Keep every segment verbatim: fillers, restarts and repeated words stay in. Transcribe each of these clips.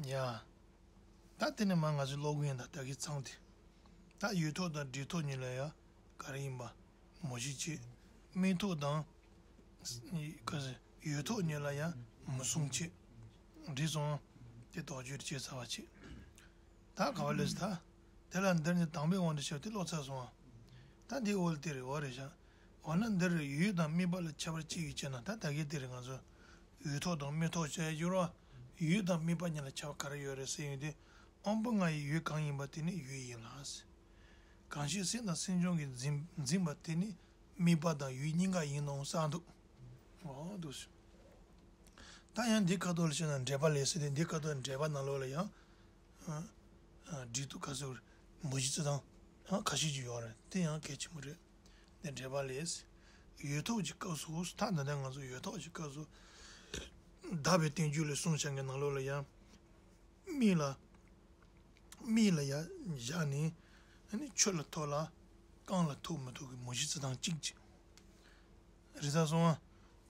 ཡ། ད་དེ་ནས་མར་ང་ཚོས་ཀློག་གི་ཡིན། ད་ད་གི་མཚམས་དེ། ད་ཡོད་ཐོག་དང་སྒྲིབ་ཐོག་གཉིས་ལ་ཡང་ག་རེ་ཡིན་པ་མོ་གཞི་བྱེད། མེད་ཐོག་དང་། ག་ཟེར། ཡོད་ཐོག་གཉིས་ལ་ཡང་མུ་གསུམ་བྱེད། འགྲིག་སོང་། དེ་དོགས་གཅོད་བྱས་ཚར་བ་བྱེད། ད་ག་བ་ལས་ད། དེ་ལ་འདིར་ནི་དང་པོའི་དབང་དུ་བྱས་ཏེ་ཀློག་ཚར་སོང་ང་། ད་འདི་འོལ་དེ་རེད། འོ་རེད་ཤག་འོ་ན་འདིར་ཡོད་དང་མེད་པ་ལ་ཁྱད་པར་ཅི་ཡོད་ཅེ་ན། ད་ད་གིན་དེ་རེད། ང་ཚོ་ཡོད་ཐོག་དང་མེད་ཐོག་བཤད་ཡོད་རོ། ཡོད་དང་མེད་པ་གཉིས་ལ་ཁྱད་པར་ག་རེ་ཡོད་རེད་ཟེར་ཡོང་དུས། དབང་པོ་ལྔ་ཡི་ཡུལ་གང་ཡིན་པ་དེ་ནི་ཡོད་ཡིན་ལ། གང་ཞིག་སེམས་དང་སེམས་བྱུང་གིས་འཛིན་འཛིན་པ་དེ་ནི་དམིགས་པ་དང་ཡུལ་གཉིས་ཀ་ཡིན་ནོ་བསམ་འདུག་འོ་འདུག་སེ། ད་ཡང་འདི་ཁ་ཐོག་ལ་བཤད་ན་འགྲེལ་པ་ལས་ཟེར་ཏེ། འདི་ཁ་ཐོག་འགྲེལ་པ་ནང་ལོགས་ལ་ཡང་། ཨ། ཨ། སྒྲིག་ཏུ་ཁ་སོར་མུ་བཞི་རྩི་སྟངས། ཨ། ཁ་ཤས་ཅིག་ཡོད་རེད། དེ་ཡང་གལ་ཆེན་པོ་རེད། འདི་འགྲེལ་པ་ལས། ཡོད་ཐོག་གི་སྐབས་སུ། ད་འདི་ནས་ང་ཚོ་ཡོད་ཐོག་གི་སྐབས་སུ། དག་པའི་བསྟན་བཅོས་ལས་གསུངས་བྱ་བའི་ནང་ལོགས་ལ་ཡང་། མིག་ལ། མིག་ལ་ཡར་བཞག་ནས། ཨ་ནི་ཆུ་ལ་ཐོགས་ལ་རྐང་ལ་ཐོགས་མི་ཐོགས་ཀྱི་མུ་བཞི་རྩི་སྟངས་གཅིག་བྱས། རེད་ཚར་སོང་ང་།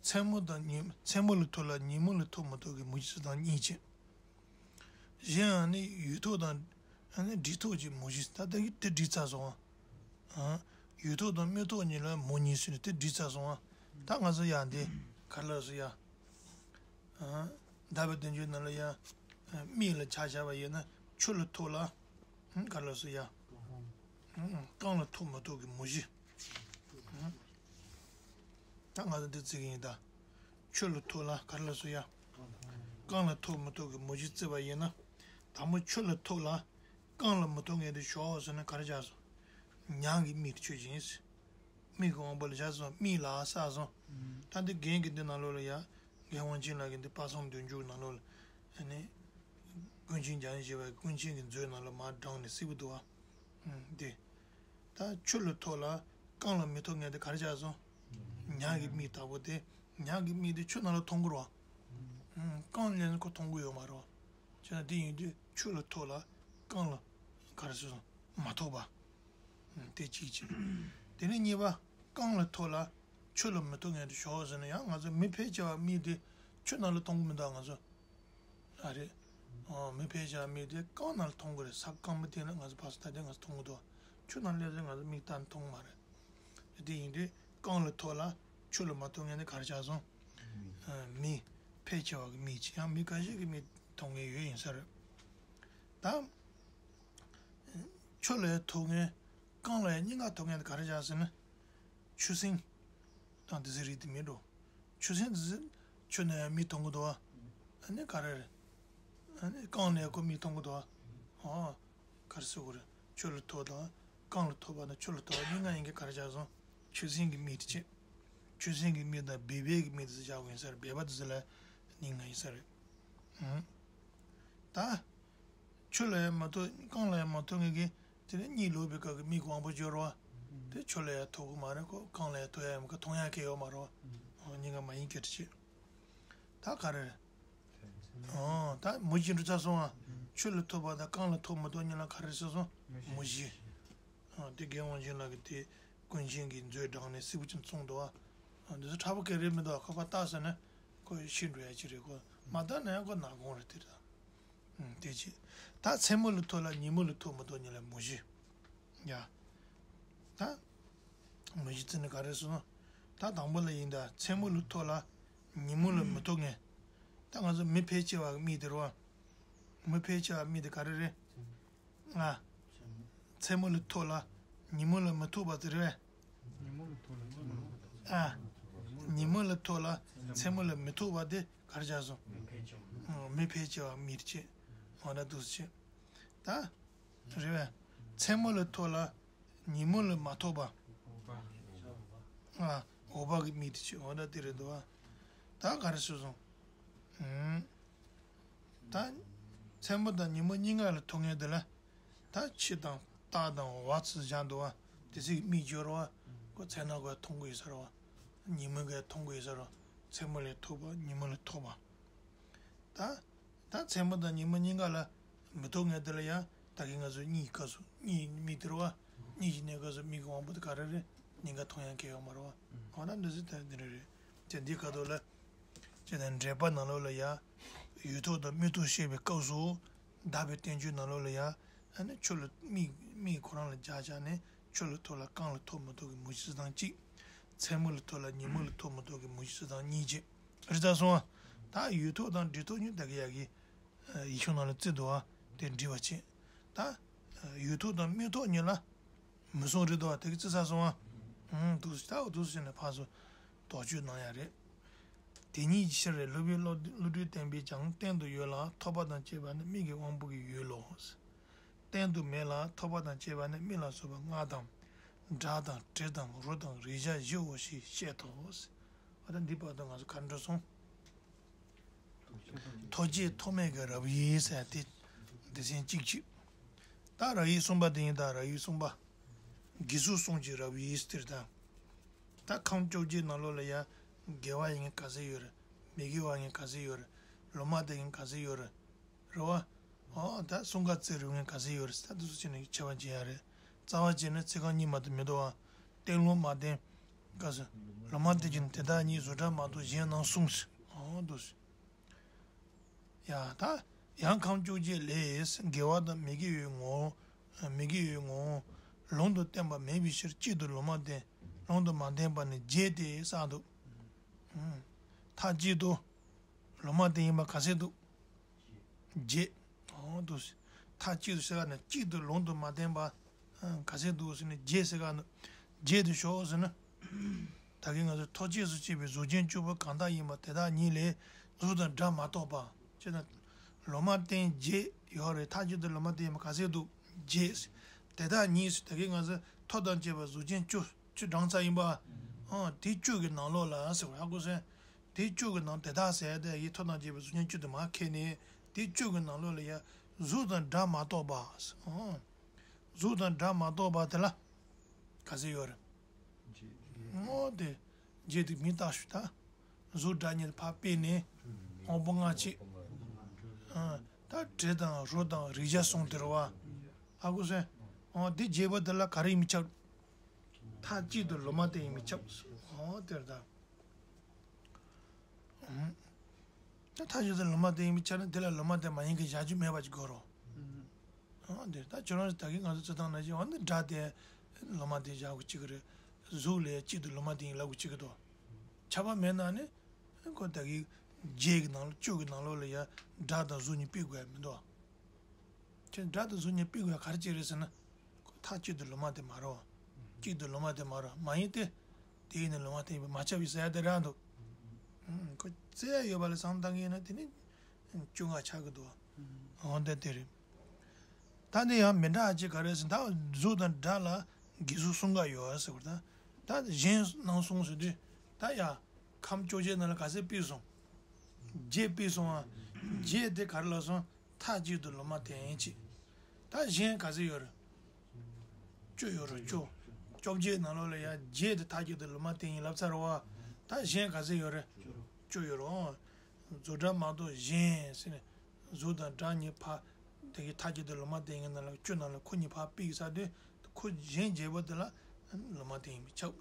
མཚན་མོ་དང་ཉི། མཚན་མོ་ལ་ཐོགས་ལ་ཉིན་མོ་ལ་ཐོགས་མི་ཐོགས་ཀྱི་མུ་བཞི་རྩི་སྟངས་གཉིས་བྱས། གཞན་ཡང་ནི་ཡོད་ཐོག་དང་། ཨ་ནི་སྒྲིབ་ཐོག་གི་མུ་བཞི། ད་ལྟ་གི་དེ་འགྲིག་ཚར་སོང་ང་། ཨ། ཡོད་ཐོག་དང་མེད་ཐོག་གཉིས་ལ་མུ་གཉིས་ཟེར་ནས་དེ་འགྲིག་ཚར་སོང་ང་། ད་ང་ཚོ་ཡང་འདི་ག་རེ་ལབ་སོང་ཡ། ཨ། དག་པའི་བསྟན་བཅོས་ནང་ལ་ཡང་། མིག་ལ་ཆ་བཞག་པ་ཡིན་ན་ཆུ་ལ་ཐོགས་ལ། ཨ། ག་རེ་ལབ་སོང་ཡ། ཨ། རྐང་ལ་ཐོགས་མི་ཐོགས་ཀྱི་མུ་བཞི། ཨ། ད་ང་ཚོ་འདི་བརྩི་གི་ཡིན་ད། ཆུ་ལ་ཐོགས་ལ་ག་རེ་ལབ་སོང་ཡ། རྐང་ལ་ཐོགས་མི་ཐོགས་ཀྱི་མུ་བཞི་བརྩིས་པ་ཡིན་ན། དང་པོ་ཆུ་ལ་ཐོགས་ལ་རྐང་ལ་མི་ཐོགས་མཁན་དེ་ཞོག་ཟེར་ན་ག་རེ་ཆགས་སོང་། མྱང་གི་མིག་དེ་ཆོས་ཅན་ཟེར། མིག་གི་དབང་པོ་ལ་ཆགས་སོང་། མིག་ལ་བསགས་སོང་། ད་འདི་རྒན་གྱི་འདི་ནང་ལོགས་ལ་ཡ། རྒན་དབང་ཆེན་ལགས་ཀྱི་འདི་དཔག་བསམ་སྡོམ་འཇུག་ནང་ལོགས་ལ། ཨ་ནི། ཀུན་མཁྱེན་འཇམ་དབྱངས་བཞད་པའི་ཀུན་མཁྱེན་གྱི་མཛོད་ནང་ལ་མར་དྲངས་ནས་གཟིགས་པ་འདུག་བ། ཨ། འདི། ད་ཆུ་ལ་ཐོགས་ལ་རྐང་ལ་མི་ཐོགས་མཁན་དེ་ག་རེ་ཆགས་སོང་། མྱང་གི་མིག་ལྟ་བུ་དེ། མྱང་གི་མིག་དེ་ཆུ་ནང་ལ་མཐོང་གི་རེད་བ། ཨ། རྐང་ལ་ཁོ་མཐོང་གི་ཡོད་མ་རེད་བ། བྱས་ན་དེ་ཡིན་དུས་ཆུ་ལ་ཐོགས་ལ་རྐང་ལ་ག་རེ་ཟེར་སོང་། མ་ཐོགས་པ། ཨ། དེ་གཅིག་བྱས། དེ་ནས་གཉིས་པ། རྐང་ལ་ཐོགས་ལ་ཆུ་ལ་མི་ཐོགས་མཁན་དེ་ཞོག་ཟེར་ན། ཡང་ང་ཚོ་མི་ཕལ་ཆེ་བ་མིག་དེ་ཆུ་ནང་ལ་མཐོང་གི་མི་འདུག་ང་ཚོ། ཨ་རེད། ཨོ། མི་ཕལ་ཆེ་བ་མིག་དེ་རྐང་ནང་ལ་མཐོང་གི་རེད། ས་སྐམ་པོ་དེ་ལ་ང་ཚོ་ཕར་ཚུར་ལྟ་དུས་ང་ཚོ་མཐོང་གི་འདུག་ཆུ་ནང་སླེབས་ཚེ་ང་ཚོ་མིག་ལྟ་མཐོང་མ་རེད། དེ་ཡིན་དུས་རྐང་ལ་ཐོགས་ལ་ཆུ་ལ་མ་ཐོགས་མཁན་དེ་ག་རེ་ཆགས་སོང་། ཨ། མི་ཕལ་ཆེ་བ་གི་མིག་བྱས། ཡང་མི་ཁ་ཤས་ཀྱི་མིག་མཐོང་མཁན་ཡོད་ཡིན་ས་རེད། ད་ཆུ་ལ་ཐོགས་མཁན། རྐང་ལ་ཡང་གཉིས་ཀ་ཐོགས་མཁན་དེ་ག་རེ་ཆགས་ཟེར་ན། ཆུ་སྲིན་དང་དེ་ཚོའི་རིགས་དེ་མིན་འགྲོ། ཆུ་སྲིན་དེ་ཚོ་ཆུ་ནང་ཡང་མིག་མཐོང་གི་འདུག་བ། ཨ་ནི་ག་རེ་རེད། ཨ་ནི་རྐང་ནས་ཁོ་མིག་མཐོང་གི་འདུག་བ། ཨོ། ག་རེ་ཟེར་དགོས་རེད། ཆུ་ལ་ཐོགས་དང་རྐང་ལ་ཐོགས་པ་དང་ཆུ་ལ་ཐོགས་པ་གཉིས་ཀ་ཡིན་གྱི་ག་རེ་ཆགས་སོང་། ཆུ་སྲིན་གྱི་མིག་དེ་བྱས། ཆུ་སྲིན་གྱི་མིག་དང་སྦལ་པའི་གི་མིག་དེ་ཚོ་ཆགས་དགོས་ཡིན་ས་རེད། སྦལ་པ་དེ་ཚོ་ལ་གཉིས་ཀ་ཡིན་ས་རེད། ཨང་། ད། ཆུ་ལ་ཡང་མ་ཐོགས། རྐང་ལ་ཡང་མ་ཐོགས་མཁན་གྱི། དེ་ནས་གཉིད་ལོག་པའི་སྐབས་ཀྱི་མིག་དབང་པོ་སྦྱོར་བ། དེ་ཆུ་ལ་ཡང་ཐོགས་ཀྱི་མ་རེད། ཁོ་རྐང་ལ་ཡང་ཐོགས་ཡ་ཡོད་མ་རེད། མཐོང་ཡ་གང་ཡང་ཡོད་མ་རེད། ཨོ། གཉིས་ཀ་མ་ཡིན་སྐད་ཆ་བྱེད། ད་ག་རེ་རེད། ཨོ། ད་མུ་བཞི་འགྲོ་ཚར་སོང་ང་། ཆུ་ལ་ཐོགས་པ་དང་རྐང་ལ་ཐོགས་མི་ཐོགས་གཉིས་ལ་ག་རེ་ཟེར་སོང་། མུ་བཞི། ཨོ། དེ་རྒན་དབང་ཆེན་ལགས་ཀྱིས་དེ་ཀུན་མཁྱེན་གྱི་མཛོད་དྲངས་ནས་གཟིགས་པ་ཅིག་གསུངས་འདུག་བ། ཨོ། འདི་ཚོ་ཕྲ་བོ་ག་རེ་མི་འདུག་ཁོ་ཕར་བལྟས་ཟེར་ན་ཁོ་ཤི་འགྲོ་ཡ་ཅིག་རེད། ཁོ་མ་བལྟས་ན་ཡང་ཁོ་ནག་གོང་རེད། དེ་རེད། ཨང་། དེ་བྱས། ད་མཚན་མོ་ལ་ཐོགས་ལ་ཉིན་མོ་ལ་ཐོགས་མི་ཐོགས་གཉིས་ལ་མུ་བཞི། ཡ། ད་མུ་བཞི་བརྩིས་ནས་ག་རེ་ཟེར་ན། ད་དང་པོ་ལ་ཡིན་ད། མཚན་མོ་ལ་ཐོགས་ལ་ཉིན་མོ་ལ་མི་ཐོགས་མཁན། ད་ང་ཚོ་མི་ཕལ་ཆེ་བ་གི་མིག་དེ་རེད་བ། མི་ཕལ་ཆེ་བ་མིག་དེ་ག་རེ་རེད། ང་། མཚན་མོ་ལ་ཐོགས་ལ་ཉིན་མོ་ལ་མི་ཐོགས་པ་དེ་རེད་བས། ཉིན་མོ་ལ་ཐོགས་ལ་མཚན་མོ་ལ་མི་ཐོགས། ཨ། ཉིན་མོ་ལ་ཐོགས་ལ་མཚན་མོ་ལ་མི་ཐོགས་པ་དེ་ག་རེ་ཆགས་སོང་། མི་ཕལ་ཆེ་བ། ཨ། མི་ཕལ་ཆེ་བ་མིག་དེ་བྱས། འོ་ན་འདུག་སེ་བྱས། ད། རེད་བས། མཚན་མོ་ལ་ཐོགས་ལ་ཉིན་མོ་ལ་མ་ཐོགས་པ། འོག་པ། ཨ། འོག་པ་གི་མིག་དེ་བྱས། འོ་ན་དེ་རེད་འདུག་བ། ད་ག་རེ་ཟེར་སོང་། ཨུམ། ད། མཚན་མོ་དང་ཉིན་མོ་གཉིས་ཀ་ལ་ཐོགས་མཁན་དེ་ལ། ད་ཕྱི་དང་རྟ་དང་འོག་ཚུར་བཞག་འདུག་བ། དེ་ཚོའི་མིག་སྦྱོར་བ། ཁོ་མཚན་ནག་གིས་མཐོང་གི་ཡོད་ས་རེད་བ། ཉིན་མོ་གིས་མཐོང་གི་ཡོད་ས་རེད་བ། མཚན་མོ་ལ་ཐོགས་པ། ཉིན་མོ་ལ་ཐོགས་པ། ད། ད་མཚན་མོ་དང་ཉིན་མོ་གཉིས་ཀ་ལ་མི་ཐོགས་མཁན་དེ་ལ་ཡང་ད་གིན་ང་ཚོ་གཉིད་སྐབས་སུ། གཉིད་མིག་དེ་རེད་བ། གཉིད་ཀྱི་གནས་སྐབས་སུ་མིག་གི་དབང་པོ་དེ་ག་རེ་རེད། གཉིས་ཀ་མཐོང་ཡ་གང་ཡང་ཡོད་མ་རེད་བ། འོ་ན་འདི་ཚོ་ད་འདི་འདྲ་རེད། ཅེས་འདི་ཁ་ཐོག་ལ། ཅེས་ད་འགྲེལ་པ་ནང་ལོགས་ལ་ཡ། ཡོད་ཐོག་དང་མེད་ཐོག་བཤད་པའི་སྐབས་སུ། བརྡ་པའི་བསྟན་བཅོས་ནང་ལོགས་ལ་ཡང་། ཨ་ནི་ཆུ་ལ་མིག་མིག་ཁོ་རང་ལ་སྦྱར་བྱས་ནས་ཆུ་ལ་ཐུག་ལ་རྐང་ལ་ཐུག་མི་ཐུག་གི་མུ་བཞི་ཚོད་དང་གཅིག་མཚན་མོ་ལ་ཐུག་ལ་ཉིན་མོ་ལ་ཐུག་མི་ཐུག་གི་མུ་བཞི་ཚོད་དང་གཉིས་བྱས། རེད་ད་སོང་ཨ། ད་ཡོད་ཐོག་དང་འབྲེལ་ཐོག་གཉིས་ད་གི་ཡ་གི་ཡིག་ཆུང་ནང་ལ་བརྩི་འདུག་ཨ། དེ་འབྲི་བ་བྱེད། ད་ཡོད་ཐོག་དང་མེད་ཐོག་གཉིས་ལ། མུ་གསུམ་རེད་འདུག་བ། དེ་གི་བརྩི་ས་སོང་བ། ཨང་། འདུག་སེ་ད་འདུག་སེ་བྱས་ནས་ཕར་ཚུར་དོགས་གཅོད་གནང་ཡ་རེད། དེ་ཉིད་ཀྱི་ཕྱིར་སློབ་དཔོན་བློ་བློ་གྲོས་བརྟན་པོས་ཀྱང་། བསྟན་དུ་ཡོད་ལ་ཐོབ་པ་དང་བཅས་པ་ནི་མིག་གི་དབང་པོ་གི་ཡུལ་ལོ། བསྟན་དུ་མེད་ལ་ཐོབ་པ་དང་བཅས་པ་ནི་མིག་ལ་སོགས་པ་ལྔ་དང་། སྒྲ་དང་དྲི་དང་རོ་དང་རེག་བྱ་བཞིའོ་ཞེས་བཤད་དོ། འོ་ད་འདི་བར་དུ་ང་ཚོ་ག་འགྲོ་སོང་། ཐོགས་བཅས་ཐོགས་མེད་ཀྱི་རབ་དབྱེ་ཟེར་ཏེ། སྡེ་ཚན་གཅིག་བྱས། ད་རབ་དབྱེ་གསུམ་པ་དེ་ཡིན་ད། རབ་དབྱེ་གསུམ་པ། དགེ་ཚུལ་གསུམ་གྱི་རབ་དབྱེ་ཟེར་ད། ད་ཁམས་བཅོ་བརྒྱད་ནང་ལོགས་ལ་ཡ། དགེ་བ་ཡིན་མཁན་ག་ཚོད་ཡོད་རེད། མི་དགེ་བ་ཡིན་མཁན་ག་ཚོད་ཡོད་རེད། ལུང་མ་བསྟན་མཁན་ག་ཚོད་ཡོད་རེད། རེད་བ། ཨོ་ད་གསུམ་ཀ་བརྩི་རུང་མཁན་ག་ཚོད་ཡོད་རེད། ད་འདི་ཚོ་བྱས་ནས་ཁྱད་པར་འབྱེད་ཡ་རེད། རྩ་བ་བྱས་ན་ཚིག་རྐང་གཉིས་མ་གཏོགས་མི་འདུག་བ། བསྟན་ལུང་མ་བསྟན། ག་ཚོད། ལུང་མ་བསྟན་གྱི་ནི་དེ་དག་ཉིད་བཟོ་གྲྭ་མ་གཏོགས་གཞན་རྣམས་གསུངས། ཨོ་འདུག་སེ། ཡ་ད། ཡང་ཁམས་བཅོ་བརྒྱད་ལས། དགེ་བ་དང་མི་དགེ་བའི་ངོ་བོ། མི་དགེ་བའི་ངོ་བོ། ལུང་དུ་བསྟན་པ་མེད་པའི་ཕྱིར་གཅིག་ཏུ་ལུང་མ་བསྟན། ལུང་དུ་མ་བསྟན་པ་ནི་བརྒྱད་དེ་གསུངས་འདུག་ཨུམ། མཐའ་གཅིག་ཏུ་ལུང་མ་བསྟན་ཡིན་པ་ག་ཚོད་འདུག་བརྒྱད། འོ་འདུག་སེ། མཐའ་གཅིག་ཏུ་ཟེར་ག་ནི་གཅིག་ཏུ་ལུང་དུ་མ་བསྟན་པ། ཨ། ག་ཚོད་འདུག་ཟེར་ན་བརྒྱད་ཟེར་ག་ནི། བརྒྱད་དུ་ཞོག་ཟེར་ན། ད་གིན་ང་ཚོས་ཐོགས་བཅས་སུ་བྱས་པའི་གཟུགས་ཅན་བཅུ་པོ་གང་དག་ཡིན་པ་དེ་དག་ཉིད་ལས་གཟུགས་དང་སྒྲ་མ་གཏོགས་པ། ཅེ་ན། ལུང་མ་བསྟན་བརྒྱད་ཡོད་རེད། མཐའ་གཅིག་ཏུ་ལུང་མ་བསྟན་ཡིན་པ་ག་ཚོད་འདུག་བརྒྱད། དེ་དག་ཉིད་ཟེར་ད་གིན་ང་ཚོས་ཐོགས་དང་བཅས་པ་གཟུགས་ཅན་བཅུ། བཅུ་བགྲངས་ཚར་ཡིན་པ། ཨང་། དེ་བཅུ་གི་ནང་ལོགས་ལ་ཟེར་བ་ཧ་གོ་སོང་། དེ་བཅུ་གི་ནང་དེ་དག་ཟེར་དེ་ཡི་ཐོགས་དང་བཅས་པའི་གཟུགས་ཅན་བཅུ་དེ་མར་ཁྱེར་ནས། དེ་བཅུ་གི་ནང་ལོགས་ལ་ཡ། གཟུགས་དང་སྒྲ་མ་གཏོགས་པ། ཨང་། གཟུགས་དང་སྒྲ་མ་གཏོགས་པ་དེ་ལ། ག་ཚོད་ཡོད་རེད། ཨོ་དེ། བརྒྱད་དེ་མི་བརྟག་ཞུ་ད། གཟུགས་སྒྲ་གཉིས་ཕར་སྤེལ་ནས། དབང་པོ་ལྔ་བྱས། ཨང་། ད་དྲི་དང་རོ་དང་རེག་བྱ་གསུམ་དེ་རེད་བ། ཧ་གོ་སོང་། ཨོ་དེ་བརྒྱད་པོ་དེ་ལ་ག་རེ་ཡིན་མི་ཁྱབ། མཐའ་གཅིག་ཏུ་ལུང་མ་བསྟན་ཡིན་མི་ཁྱབ། ཨོ་དེ་རེད་ད། ཨང་། ད་མཐའ་གཅིག་ཏུ་ལུང་མ་བསྟན་ཡིན་མི་ཁྱབ་ན་དེ་ལ་ལུང་མ་བསྟན་མ་ཡིན་གྱི་བཞག་རྒྱུ་མེད་པ་ཅིག་དགོས་རོ། ཨང་། འདིར་ད་ཁྱོད་རང་ད་གིན་ང་ཚོ་རྩི་སྟངས་ནང་བཞིན་འོ་ན་སྒྲ་དེ་ལུང་མ་བསྟན་བཞག་དགོས་གཅིག་གི་རེད། གཟུགས་ལས་གཅིག་ཏུ་ལུང་མ་བསྟན་ཡིན་ལབ་དགོས་གཅིག་གི་འདུག་ཁྱབ་པ་མེད་ན་ནི། ཁོ་ད་གིན་བརྒྱད་ཀྱི་ནང་ལ་བཅུ་གི་ནང་ལོགས་ལ་ཡ་སྒྲ་དང་གཟུགས་གཉིས་སྤེལ་དགོས་ཡ་མི་འདུག་ཁྱོད་སྒྲ་དང་གཟུགས་གཉིས་སྤེལ་དགོས་ཡ་ག་རེ་བྱས་རེད་ཟེར་ན། ཁོ་མཐའ་གཅིག་ཏུ་ལུང་མ་བསྟན་མ་རེད་བ། གཅིག་ཏུ་ལུང་མ་བསྟན་མ་རེད་བ། མ་ཡིན་ཏེ། དེ་ཡིན་ན་ལུང་མ་བསྟན་ཡིན་པས་མ་ཁྱབ་པའི་ཟེར་ཡ་དེ་རང་འདུག་ཁོ་བཙལ་ཡ་ཡོད་པ་ལ་བསམ་བཏང་གི་ཡིན་ན་དེ་ནི། བཅོ་ལྔ་ཆགས་ཀྱི་འདུག་འོ་འདི་དེ་རེད། ད་འདི་ཡང་མི་འདྲ་ཅིག་ག་རེ་ཟེར་ན་ད་གཟུགས་དང་སྒྲ་ལ་དགེ་གཟུགས་གསུམ་ཀ་ཡོད་ཟེར་བ་དང་། ད་གཞན་རྣམས་གསུམ་ཟེར་དུས། ད་ཡ། ཁམས་བཅོ་བརྒྱད་ནང་ལ་ག་ཚོད་སྤེལ་སོང་། བརྒྱད་སྤེལ་སོང་ཨ། བརྒྱད་དེ་ག་རེ་ལབ་སོང་། མཐའ་གཅིག་ཏུ་ལུང་མ་བསྟན་ཅིག་ད་གཞན་ག་ཚོད་ཡོད་རེད། བཅུ་ཡོད་རེད་བཅུ། བཅོ་བརྒྱད་ནང་ལོགས་ལ་ཡ་བརྒྱད་དེ་མཐའ་གཅིག་ཏུ་ལུང་མ་བསྟན་ཡིན་ལབ་ཚར་བ། ད་གཞན་ག་ཚོད་ཡོད་རེད། བཅུ་ཡོད་རེད། གཟུགས་སྒྲ་མ་གཏོགས་གཞན་ཟེར་ནས། གཟུགས་དང་སྒྲ་གཉིས་ཕར། དེ་གི་མཐའ་གཅིག་ཏུ་ལུང་མ་བསྟན་ཡིན་ལབ་བཅུ་ནང་ལ་ཁོ་གཉིས་ཕར་སྤེལ་ཚར་དུས། ཁོ་གཞན་བརྒྱད་པོ་དེ་ལ་ལུང་མ་བསྟན་ཡིན་པས་ཁྱབ།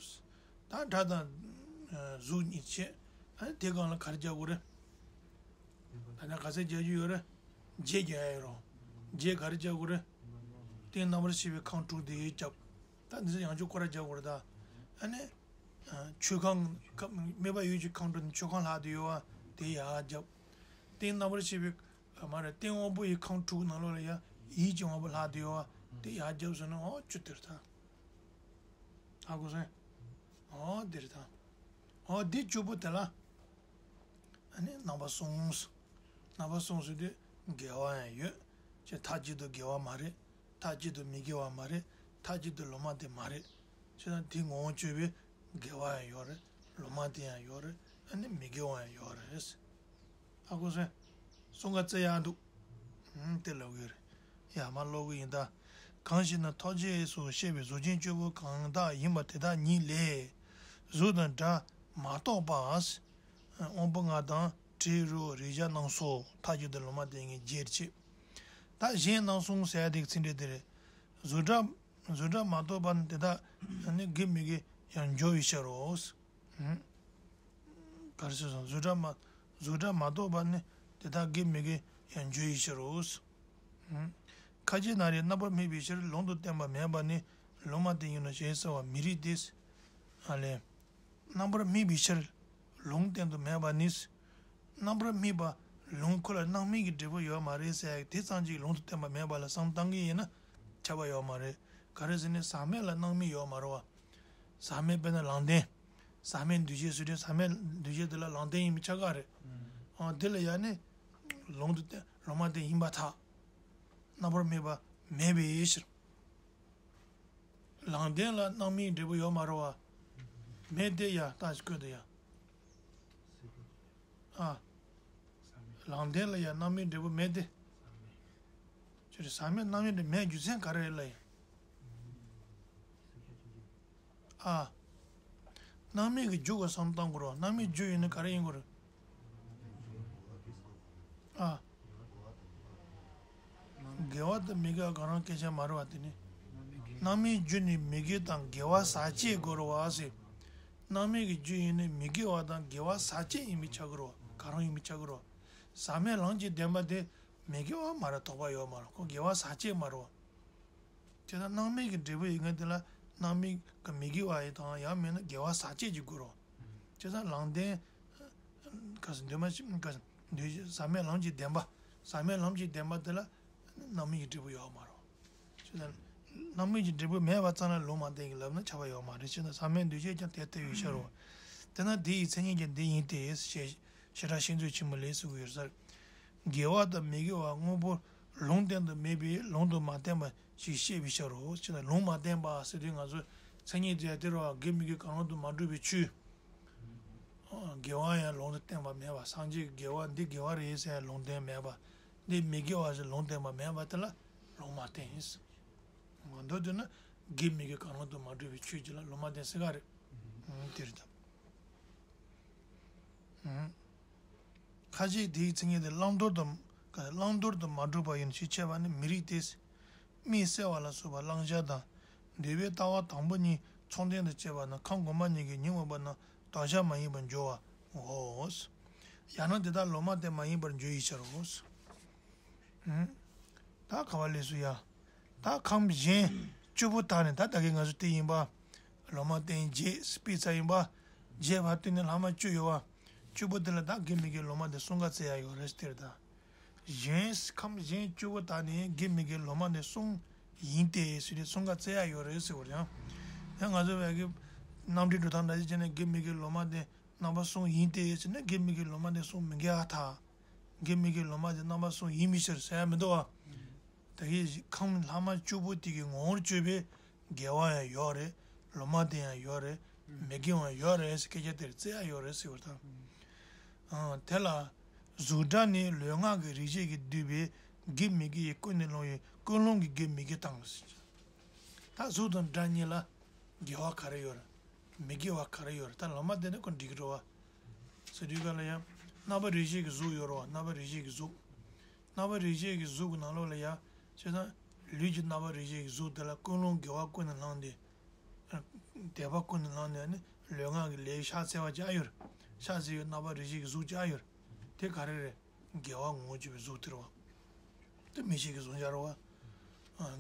ད་སྒྲ་དང་། ཨ། གཟུགས་གཉིས་བྱས། ཨ་ནི་དེ་སྒང་ལ་ག་རེ་རྒྱག་དགོས་རེད། ད་ནི་ག་ཚོད་རྒྱག་རྒྱུ་ཡོད་རེད། བརྒྱད་རྒྱག་ཡ་ཡོད་རེད། བརྒྱད་ག་རེ་རྒྱག་དགོས་རེད། སྟེང་རྣམ་པར་ཤེས་པའི་ཁམས་དྲུག་དེ་རྒྱབ། ད་འདི་ཚོ་ཡང་བསྐྱར་སྐོར་ར་རྒྱག་དགོས་རེད་ད། ཨ་ནི། ཨ། ཆོས་ཁམས། ཁམས་དམིགས་པ་ཡུལ་གྱི་ཁམས་དྲུག་ནི་ཆོས་ཁམས་ལྷག་དེ་ཡོད་བ། དེ་ཡར་རྒྱབ། སྟེང་རྣམ་པར་ཤེས་པའི། ཨ། མ་རེད། སྟེང་དབང་པོ་ཡི་ཁམས་དྲུག་ནང་ལོགས་ལ་ཡ། ཡིད་ཀྱི་དབང་པོ་ལྷག་དེ་ཡོད་བ། དེ་ཡར་རྒྱབ་སོང་ན་འོ་བཅུ་དེ་རེད་ད། ཧ་གོ་སོང་། འོ་དེ་རེད་ད། འོ་དེ་བཅུ་པོ་དེ་ལ། ཨ་ནི་རྣམ་པ་གསུམ། རྣམ་པ་གསུམ་ཟེར་དུས་དགེ་བ་ཡང་ཡོད། ཅེས་མཐའ་གཅིག་ཏུ་དགེ་བ་མ་རེད། མཐའ་གཅིག་ཏུ་མི་དགེ་བ་མ་རེད། མཐའ་གཅིག་ཏུ་ལུང་མ་བསྟན་མ་རེད། བྱས་ཙང་དེ་ངོ་བོ་དཔྱོད་པའི་དགེ་བ་ཡང་ཡོད་རེད། ལུང་མ་བསྟན་ཡང་ཡོད་རེད། ཨ་ནི་མི་དགེ་བ་ཡང་ཡོད་རེད། ཧ་གོ་སོང་། གསུམ་ཀ་བརྩི་ཡག་འདུག་ཨང་། དེ་ལབ་ཀྱི་རེད། ཡ་མ་ཀློག་གི་ཡིན་ད། གང་ཞེ་ན། ཐོགས་བཅས་སུ་བཤད་པའི་གཟུགས་ཅན་བཅུ་པོ་གང་དག་ཡིན་པ་དེ་དག་ཉིད་ལས། གཟུགས་དང་སྒྲ་མ་གཏོགས་པ། དབང་པོ་ལྔ་དང་དྲི་རོ་རེག་བྱ་རྣམས་སོ། མཐའ་གཅིག་ཏུ་ལུང་མ་བསྟན་ངེས་བརྗེད་བྱེད། ད་གཞན་རྣམས་གསུམ་ཟེར་ཡ་དེ་གི་ཚིག་འགྲེལ་དེ་རེད། གཟུགས་སྒྲ། གཟུགས་སྒྲ་མ་གཏོགས་པ་ནི་དེ་དག་ནི་དགེ་མི་དགེ་ཡང་འཇོག་པའི་ཕྱིར་རོ། ཧུམ། ག་རེ་ཟེར་སོང་། གཟུགས་སྒྲ་མ། གཟུགས་སྒྲ་མ་གཏོགས་པ་ནི། དེ་དག་དགེ་མི་དགེ་ཡང་འགྱུར་བའི་ཕྱིར་རོ། ཁ་ཅིག་ན་རེ་རྣམ་པར་སྨིན་པའི་ཕྱིར་ལུང་དུ་བསྟན་པ་མེད་པ་ནི་ལུང་མ་བསྟན་ཡིན་ནོ་ཞེས་ཟེར་བ་མི་རིགས་ཏེ། ཨ་ལས། རྣམ་པར་སྨིན་པའི་ཕྱིར་ལུང་བསྟན་དུ་མེད་པ་ནི། རྣམ་པར་སྨིན་པ་ལུང་ཁོ་ལ་སྣང་མིན་གྱི་འབྲས་བུ་ཡོད་མ་རེད་ཟེར་ཡག་དེ་ཙམ་གྱིས་ལུང་དུ་བསྟན་པ་མེད་པ་ལ་བསམ་བཏང་གི་ཡིན་ན་ཁྱབ་པ་ཡོད་མ་རེད། ག་རེ་ཟེར་ན་ཟག་མེད་ལ་སྣང་མིན་ཡོད་མ་རེད་བ། ཟག་མེད་དཔེར་ན་ལམ་བདེན། ཟག་མེད་འདུ་བྱེད་ཟེར་དུས་ཟག་མེད་འདུ་བྱེད་དེ་ལ་ལམ་བདེན་ཡིན་མི་ཆགས་ཀ་རེད། ཨང་དེ་ལ་ཡང་ནི་ལུང་དུ་བསྟན་ལུང་མ་བསྟན་ཡིན་པར་ཐལ། རྣམ་པར་སྨིན་པ་མེད་པའི་ཕྱིར། ལམ་བདེན་ལ་སྣང་མིན་འབྲས་བུ་ཡོད་མ་རེད་བ། མེད་དེ་ཡ་རྟགས་ཤིག་བཀོད་དེ་ཡ། ཨ། ལམ་བདེན་ལ་ཡ་སྣང་མིན་འབྲས་བུ་མེད་དེ། ཅི་རེད་ཟག་མེད་སྣང་མིན་འབྲས་མེད་རྒྱུ་མཚན་ག་རེ་རེད་ལ་ཡ། ཨ། སྣང་མེད་ཀྱི་རྒྱུ་ག་བསམ་བཏང་དགོས་རེད་བ། སྣང་མེད་རྒྱུ་ཡིན་ན་ག་རེ་ཡིན་དགོས་རེད། ཨ། དགེ་བ་དང་མི་དགེ་བ་གང་རུང་སྐད་ཆ་མ་རེད་བ་དེ་ནི། སྣང་མེད་རྒྱུ་ནི་མི་དགེ་དང་དགེ་བ་ཟག་བཅས་དགོས་རེད་བ་ཟེར། སྣང་མེད་ཀྱི་རྒྱུ་ཡིན་ནི་མི་དགེ་བ་དང་དགེ་བ་ཟག་བཅས་ཡིན་མི་ཆགས་དགོས་རེད་བ། གང་རུང་ཡིན་མི་ཆགས་དགོས་རེད་བ། ཟག་མེད་ལམ་གྱི་བདེན་པ་དེ་མི་དགེ་བ་མ་རེད། དོགས་པ་ཡོད་མ་རེད། ཁོ་དགེ་བ་ཟག་བཅས་མ་རེད་བ། བྱས་ཙང་སྣང་མེད་ཀྱི་འབྲས་བུ་ཡིན་མཁན་དེ་ལ་སྣང་མེད་ཀྱི་མི་དགེ་བ་ཡི་དང་ཡང་མིན་ན་དགེ་བ་ཟག་བཅས་ཀྱི་དགོས་རེད། བྱས་ཙང་ལམ་བདེན། ག་ཟེར་འདུས་མ་བྱས་ག་ཟེར་འདུས་ཟག་མེད་ལམ་གྱི་བདེན་པ། ཟག་མེད་ལམ་གྱི་བདེན་པ་དེ་ལ་སྣང་མེད་ཀྱི་འབྲས་བུ་ཡོད་མ་རེད། བྱས་ཙང་སྣང་མེད་ཀྱི་འབྲས་བུ་མེད་པ་ཙམ་ལ་ལུང་མ་བསྟན་གྱི་ལབ་ན་ཁྱབ་པ་ཡོད་མ་རེད། བྱས་ཙང་ཟག་མེད་འདུས་བྱས་ཀྱང་དེ་ལྟ་བུའི་ཕྱིར་རོ། དེས་ན་དེ་ཡི་མཚན་ཉིད་ཀྱང་འདི་ཡིན་ཏེ་ཞེས་བྱེ་བྲག་ཤེས་འཛིན་ཆེན་མོ་ལས་གསུངས་ཡོད་ཟེར། དགེ་བ་དང་མི་དགེ་བ་དངོས་པོ་ལུང་བསྟན་དུ་མེད་པས་ལུང་དུ་མ་བསྟན་པ་ཞིག་བཤད་པའི་ཕྱིར་རོ། ཅེ་ན་ལུང་མ་བསྟན་པ་ཟེར་དུས་ང་ཚོ་མཚན་ཉིད་དེ་ཡང་དེ་རེད་བ། དགེ་མི་དགེ་གང་རུང་དུ་མ་གྲུབ་པའི་ཆོས། དགེ་བ་ཡང་ལུང་དུ་བསྟན་པ་མེད་པ། སངས་རྒྱས་ཀྱི་དགེ་བ་འདི་དགེ་བ་རེད་ཟེར་ཡང་ལུང་བསྟན་མེད་པ། འདི་མི་དགེ་བ་ཟེར་ལུང་བསྟན་པ་མེད་པ་དེ་ལ་ལུང་མ་བསྟན་ཡིན། ང་མདོར་བསྡུས་ན་དགེ་མི་དགེ་གང་རུང་དུ་མ་གྲུབ་པའི་ཆོས་ཅིག་ལ་ལུང་མ་བསྟན་ཟེར་ག་རེད། དེ་རེད་དམ། ཁ་ཅིག་དེའི་མཚན་ཉིད་དེ་བླང་དོར་དུ་བླང་དོར་དུ་མ་གྲུབ་པ་ཡིན་ཞེས་འཆད་པ་ནི་མི་རིགས་ཏེ། མིག་གསལ་བ་ལ་སོགས་པ་བླང་བྱ་དང་འདོད་པའི་ལྟ་བ་དང་པོ་གཉིས་ཚོགས་ལྡན་དུ་སྐྱེས་པ་ན་ཁམས་གོང་མ་གཉིས་ཀྱི་ཉོན་མོངས་པ་རྣམས་དོར་བྱ་མ་ཡིན་པར་འགྱུར་བའོ། ཡང་ན་དེ་དག་ལུང་མ་བསྟན་མ་ཡིན་པར་འགྱུར་བའི་ཕྱིར་རོ། ད་ག་བ་ལས་སུ་ཡ། ད་ཁམས་གཞན་བཅུ་པོ་དག་ནི་ད་ད་གིན་ང་ཚོ་དེ་ཡིན་པ། ལོ་མ་བསྟན་རྗེས་སྤེལ་ཚར་ཡིན་པ། རྗེས་བར་དུ་ནི་ལྷག་མ་བཅུ་ཡོད་བ། བཅུ་པོ་དེ་ལ་ད་དགེ་མི་དགེ་ལོ་མ་དེ་གསུམ་ཀ་བཙལ་ཡ་ཡོད་རེད་ཟེར་ད། གཞན་ཁམས་གཞན་བཅུ་པོ་དག་ནི་དགེ་མི་དགེ་ལོ་མ་དེ་གསུམ་ཡིན་ཏེ་ཟེར་ཏེ་གསུམ་ཀ་བཙལ་ཡ་ཡོད་རེད་ཟེར་བ་ཡང་། ཡང་ང་ཚོ་བས་ཀྱི་རྣམ་འགྲེལ་འགྲོ་སྟངས་འདྲ་ཞིག་བྱས་ནས་དགེ་མི་དགེ་ལོ་མ་དེ་རྣམ་པ་གསུམ་ཡིན་ཏེ་ཟེར་ན་དགེ་མི་དགེ་ལོ་མ་དེ་གསུམ་མི་འགལ་བ་ཐལ། དགེ་མི་དགེ་ལོ་མ་དེ་རྣམ་པ་གསུམ་ཡིན་མི་ཕྱིར་ཟེར་ཡ་མི་འདུག་བ། ད་གིན་ཁམས་ལྷག་མ་བཅུ་པོ་དེ་གི་ངོ་བོར་གྱུར་པའི་དགེ་བ་ཡང་ཡོད་རེད། ལོ་མ་དེ་ཡང་ཡོད་རེད། མི་དགེ་བ་ཡང་ཡོད་རེད་ཟེར་སྐད་ཆ་དེར་བརྩི་ཡ་ཡོད་རེད་ཟེར་བ་དང་། ཨང་དེ་ལ་གཟུགས་སྒྲ་ནི་ལུས་ངག་གི་རིག་བྱེད་ཀྱིས་བསྡུས་པའི་དགེ་མི་དགེ་ཡི་ཀུན་ནས་བསླངས་པའི་ཀུན་སློང་གི་དགེ་མི་དགེ་དང་། ད་གཟུགས་དང་སྒྲ་གཉིས་ལ་དགེ་བ་ག་རེ་ཡོད་རེད། མི་དགེ་བ་ག་རེ་ཡོད་རེད། ད་ལོ་མ་དེ་ནི་ཁོ་འགྲིག་གི་རེད་བ། ཟེར་དུས་ག་ལ་ཡང་རྣམ་པ་རིག་བྱེད་ཀྱི་གཟུགས་ཡོད་རེད་བ། རྣམ་པ་རིག་བྱེད་ཀྱི་གཟུགས། རྣམ་པ་རིག་བྱེད་ཀྱི་གཟུགས་ཀྱི་ནང་ལོགས་ལ་ཡ། བྱས་ཙང་ལུས་ཀྱི་རྣམ་པ་རིག་བྱེད་ཀྱི་གཟུགས་དེ་ལ་ཀུན་སློང་དགེ་བ་ཀུན་ནས་བསླངས་ཏེ། དད་པ་ཀུན་ནས་བསླངས་ནས་ནི་ལུས་ངག་གི་ལས་ཤ་ཚ་བ་ཅིག་ཨ་ཡོད་རེད། ཤ་ཚ་བའི་རྣམ་པ་རིག་བྱེད་ཀྱི་གཟུགས་ཅིག་ཨ་ཡོད་རེད། དེ་ག་རེ་རེད། དགེ་བ་ངོ་བོ་གཅིག་པའི་གཟུགས་དེ་རེད་བ། དེ་མི་ཤེས་ཀྱི་གཟུགས་ཅིག་རེད་བ།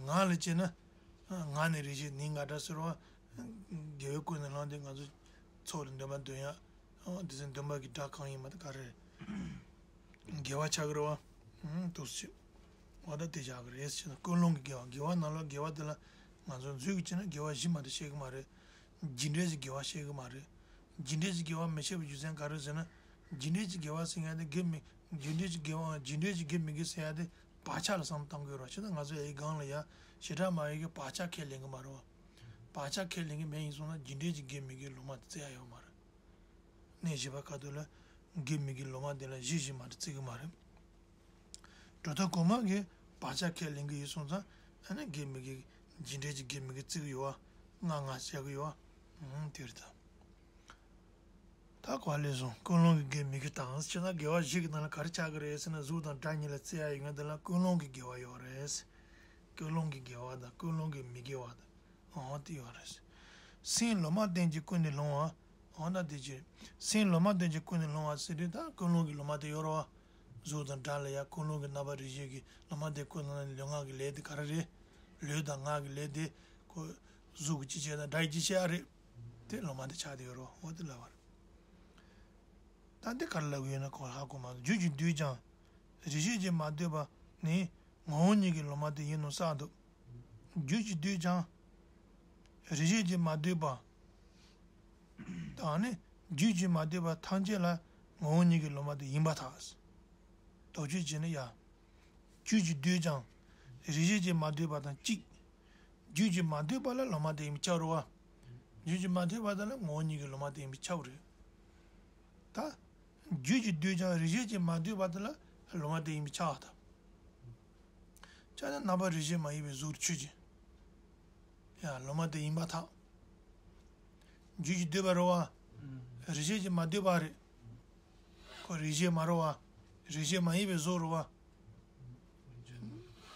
ངག་ལ་བྱས་ན། ངག་ནི་རིག་བྱེད་ནི་ང་འདྲ་ཟེར་བ། དགེ་བའི་ཀུན་ནས་བསླངས་ཏེ་ང་ཚོ་ཚོགས་ལ་འདོན་པ་འདོན་ཡ། འོ་དེ་ཚོའི་འདོན་པ་གི་སྒྲ་གང་ཡིན་མ་ད་ག་རེ། དགེ་བ་ཆགས་ཀྱི་རེད་བ། འདུག་སེ། འོ་ད་དེ་ཆགས་ཀྱི་རེད་ཟེར་ན་ཀུན་སློང་གི་དགེ་བ། དགེ་བ་ནང་ལོགས་དགེ་བ་དེ་ལ་ང་ཚོ་མཛོད་ཀྱི་བྱས་ན་དགེ་བ་བཞི་མ་གཏོགས་བཤད་ཀྱི་མ་རེད། ཇི་འདྲས་ཀྱི་དགེ་བ་བཤད་ཀྱི་མ་རེད། ཇི་འདྲས་ཀྱི་དགེ་བ་མི་བཤད་པའི་རྒྱུ་མཚན་ག་རེ་ཟེར་ན། ཇི་འདྲས་ཀྱི་དགེ་བ་ཟེར་མཁན་དེ་དགེ་མི། ཇི་འདྲས་ཀྱི་དགེ་བ་ཇི་འདྲས་ཀྱི་དགེ་མི་དགེ་ཟེར་ཡ་དེ་བག་ཆགས་ལ་བསམ་བཏང་དགོས་རེད་བ། བྱས་ན་ང་ཚོ་ཡ་ཡི་སྒང་ལ་ཡ་ཞེ་དྲག་མ་ཡི་གི་བག་ཆགས་ཁས་ལེན་གྱི་མ་རེད་བ། བག་ཆགས་ཁས་ལེན་གྱི་མེད་ཡིན་སོང་ན་ཇི་འདྲས་ཀྱི་དགེ་མི་དགེ་ལོ་མ་དེ་བཙལ་ཡ་ཡོད་མ་རེད། གནས་བཞི་པ་ཁ་ཐུག་ལ་དགེ་མི་དགེ་ལོ་མ་དེ་ལ་བཞི་བཞི་མ་གཏོགས་བརྩི་གི་མ་རེད། གྲུབ་མཐའ་གོང་མ་གིས་བག་ཆགས་ཁས་ལེན་གྱི་ཡོད་སོང་ཙང་ཨ་ནི་དགེ་མི་དགེ་ཇི་འདྲས་ཀྱི་དགེ་མི་དགེ་བརྩི་གི་ཡོད་བ། ང་ང་བྱ་གི་ཡོད་བ། ཨང་དེ་རེད་ད། ད་གོ་བ་ལེན་སོང་། ཀུན་སློང་གི་དགེ་མི་དགེ་དང་། བྱས་ཙང་དགེ་བ་བཞི་གི་ནང་ལ་ག་རེ་ཆགས་ཀྱི་རེད་ཟེར་ན་གཟུགས་དང་སྒྲ་གཉིས་ལ་བརྩི་ཡ་ཡོད་ན་དེ་ལ་ཀུན་སློང་གི་དགེ་བ་ཡོད་རེད། ཀུན་སློང་གི་དགེ་བ་དང་ཀུན་སློང་གི་མི་དགེ་བ་དང་། འོ་དེ་ཡོད་རེད། སེམས་ལོ་མ་བསྟན་གྱི་ཀུན་ནས་བསླང་བ། འོ་ན་དེ་ཅི། སེམས་ལོ་མ་བསྟན་གྱི་ཀུན་ནས་བསླང་བ་ཟེར་དུས་ད་ཀུན་སློང་གི་ལོ་མ་དེ་ཡོད་རེད་བ། གཟུགས་དང་སྒྲ་ལ་ཡང་ཀུན་སློང་གི་རྣམ་པར་རིག་བྱེད་ཀྱི་ལོ་མ་དེ་ཀུན་སློང་ལུས་ངག་གི་ལས་དེ་ག་རེ་རེད། ལུས་དང་ངག་གི་ལས་དེ་ཁོ་གཟུགས་ཀྱི་སྤྱི་བྱེ་དང་སྒྲ་ཡི་སྤྱི་བྱེ་ཨ་རེད། དེ་ལོ་མ་དེ་ཆགས་བསྡད་ཡོད་རེད། འོ་དེ་ལབ་པ་རེད། ད་འདི་ག་རེ་ལབ་ཀྱི་ཡོད་ན་ཁོ་ཧ་གོ་མ་སོང་། རྒྱུད་ཀྱིས་བསྡུས་ཀྱང་རིག་བྱེད་ཀྱིས་མ་བསྡུས་པ་ནི་ངོ་བོ་ཉིད་ཀྱི་ལོ་མ་དེ་ཡིན་ནོ་བསགས་འདུག་རྒྱུད་ཀྱིས་བསྡུས་ཀྱང་རིག་བྱེད་ཀྱིས་མ་བསྡུས་པ། ད་ནི་རྒྱུད་ཀྱིས་མ་བསྡུས་པ་ཐམས་ཅད་ལ་ངོ་བོ་ཉིད་ཀྱི་ལོ་མ་དེ་ཡིན་པར་ཐལ། དོགས་གཅོད་བྱས་ན་ཡ། རྒྱུད་ཀྱིས་བསྡུས་ཀྱང་རིག་བྱེད་ཀྱིས་མ་བསྡུས་པ་དང་གཅིག་རྒྱུད་ཀྱིས་མ་བསྡུས་པ་ལ་ལོ་མ་དེ་ཡིན་པས་ཁྱབ་རེད་བ། རྒྱུད་ཀྱིས་མ་བསྡུས་པ་དེ་ལ་ངོ་བོ་ཉིད་ཀྱི་ལོ་མ་དེ་ཡིན་པས་ཁྱབ་རེད། ད། རྒྱུད་ཀྱིས་བསྡུས་ཀྱང་རིག་བྱེད་ཀྱིས་མ་བསྡུས་པ་དེ་ལ་ལོ་མ་དེ་ཡིན་པས་ཁྱབ་པར་ཐལ། ཁྱབ་ན་རྣམ་པར་རིག་བྱེད་མ་ཡིན་པའི་གཟུགས་ཆོས་ཅན། ཡང་ལོ་མ་དེ་ཡིན་པར་ཐལ། རྒྱུད་ཀྱིས་བསྡུས་པ་རེད་བ། རིག་བྱེད་ཀྱིས་མ་བསྡུས་པ་རེད། ཁོ་རིག་བྱེད་མ་རེད་བ། རིག་བྱེད་མ་ཡིན་པའི་གཟུགས་རེད་བ།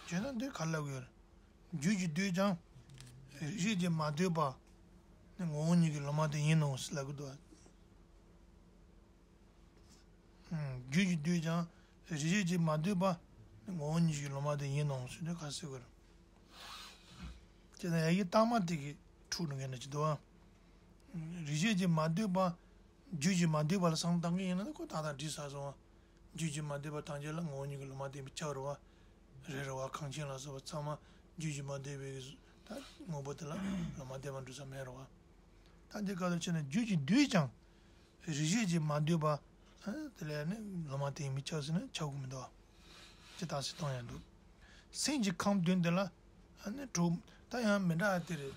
བྱས་ན་འདི་ག་རེ་ལབ་ཀྱི་ཡོད་རེད། རྒྱུད་ཀྱིས་བསྡུས་ཀྱང་། རིག་བྱེད་ཀྱིས་མ་བསྡུས་པ། ནི་ངོ་བོ་ཉིད་ཀྱི་ལོ་མ་དེ་ཡིན་ནོ་ཟེར་ལབ་ཀྱི་འདུག་བ། རྒྱུད་ཀྱིས་བསྡུས་ཀྱང་རིག་བྱེད་ཀྱིས་མ་བསྡུས་པ། ངོ་བོ་ཉིད་ཀྱི་ལོ་མ་དེ་ཡིན་ནོ་ཞེས་ནི་ཁ་གསལ་བར། དེ་ན་ཡ་གི་རྟགས་མ་དེ་གི་འཁྲུག་འགྲོ་མཁན་ཅིག་འདུག་བ། རིག་བྱེད་ཀྱིས་མ་བསྡུས་པ། རྒྱུད་ཀྱིས་མ་བསྡུས་པ་ལ་བསམ་བློ་བཏང་གི་ཡིན་ན་ཁོ་ཏག་ཏག་འགྲིག་ས་སོང་བ། རྒྱུད་ཀྱིས་མ་བསྡུས་པ་ཐམས་ཅད་ལ་ངོ་བོ་ཉིད་ཀྱི་ལོ་མ་དེ་ཡིན་པས་ཁྱབ་རེད་བ། རེད་རེད་བ། ཁང་ཆེན་ལ་སོགས་པ་ཚང་མ་རྒྱུད་ཀྱིས་མ་བསྡུས་པའི་ད་དངོས་པོ་དེ་ལ་ལོ་མ་བསྡུས་པ་འགྲོ་ས་མེད་རེད་བ། ད་འདི་ག་ལ་བྱས་ན་རྒྱུད་ཀྱིས་བསྡུས་ཀྱང་། རིག་བྱེད་ཀྱིས་མ་བསྡུས་པ། ཨ་དེ་ལས་ནི་ལོ་མ་དེ་ཡིན་པས་ཁྱབ་ཟེར་ན་ཁྱབ་ཀྱི་མི་འདུག་བ། ཇི་ལྟར་སེམས་སྟོང་ཡང་འདུག་སེམས་ཀྱི་ཁམས་བདུན་དེ་ལ་ཨ་ནི་དྲུག་ད་ཡང་མི་འདྲ་དེ་རེད།